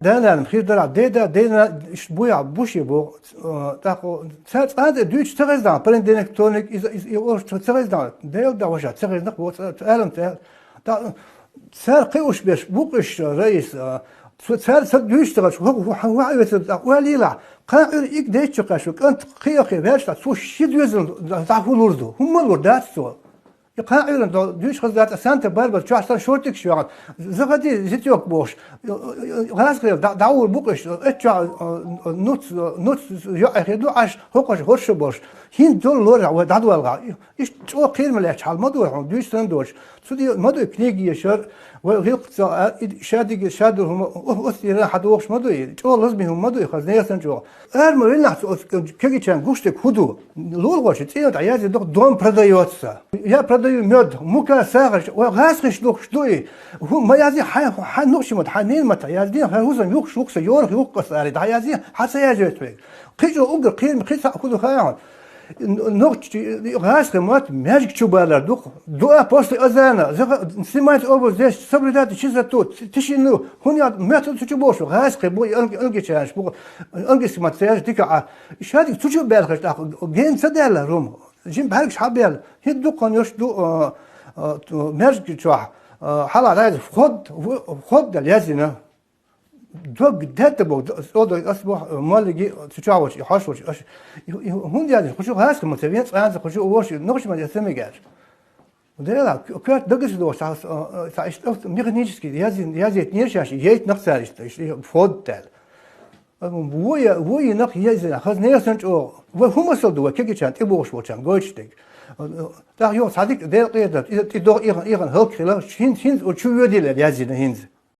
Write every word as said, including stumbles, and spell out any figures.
Дананым хир дара, деда, дена, иш буя, буши бу, э, так, ца, ца, де, дюч, ца гез дан, понедельник, вторник, из, из, и ош, ца гез дан, дел да ваша, ца гез нах, вот, ца, ца, алам, ца, та, цар кы уш беш, бук уш, раис, э, ца, цар, ца дюч, ца гаш, ва, ва, ва, ва, ва, ва, лила, ка, ир, ик, дечу, кашу, кант, кы, ахи, верш, та, цу, ши дюзен, да, да, хулурду, хумалур, да, цу. И кхаъ Ӏуьйранна дуьйцуш хаза дац, Санта-Барбара чохь сан шортикаш йоьгӀна. Заходи, зитёк бохуш. ГӀазкхел дӀа-, дӀаур бу-кх уьш, эццахь, нуц, нуц йоӀ хир ду Ӏаш, хӀокхуш хӀорш а болуш. ХӀинца долу лорахь вай дӀадоьлху. Иштта чӀогӀа кхерам лаьтташ хьал ма ду хьуна, дуьйцуш санна доцуш. Цу де ма дуй книга ешар, вай гӀиллакхца, а, и шадиге, шадолу хӀума, о-, оцу тӀера хьан дохуш ма дуй, чӀогӀа лазаме хӀума ма дуй, хаза нехан санна чӀогӀа. Ара ма виллахь цу оцу кегичарна гуш дерг хӀун ду? Лулахоши цӀена тӀехь язде дукха дом продаётся. Я продаю мёд, мука, сахар, ой, гӀазкхиш духуш ду и. ХӀу, ма язде хьайн, хьайн нукъ ши ма, хьайн ненан матахь язде, хьайн хӀусам юхуш вукхуса, йорах юхху аса ари, дӀа язде, хьан ца язде вайга. Кхин чӀогӀа уггар кхерам, кхин цхьаъ хӀун ду хаьий хьуна? Н-, нохчи, гӀазкхи мотт маьждиг чу балар ду-кх. Дуа после азана, заха-, снимайте обувь здесь, соблюдайте чистоту, т-, тишину, хӀун ял, меттан цу чу бохуш, гӀазкхи бу, анг-, ангичанаш бу, английский мотт цераш дика а. Шадиг цу чу баьлхаш тӀаккха, ген ца даьлла, рум. Жим бӀаьргаш хьабаьлла, хӀинца дуккха йолуш ду, а, а, ту-, маьждиг чохь, а, хьала дайза, вход, в-, вход дала яздина. Дог детта боху, д-, ас боху, моллиги, цу чохь волчу, и хьош волчу, аша, и, и, хӀунда яздина? Кху чу гӀазкхи ма ца вен, цкъа а ца, кху чу а вовши, нохчи ма ца мегаш. Дела, к-, коьрта дагаса дохуш, цхьа, а, а, цхьа иштта механически яздина, яздина шаьш, яйтинарг цара иштта, иштта, и вход даьлла. Вуй, вуй нах езина, хаза нехан санна чӀогӀа. Вай хӀун масал ду, вай кегичарна тӀебогӀуш волчарна гойтуш дерг? ТӀаккха юха цхьа дика Делан къинхетам, и, и догӀу ихана, ихана хӀаллакьхила, хӀинца, хӀинца, чу воьдийла яздина хӀинца.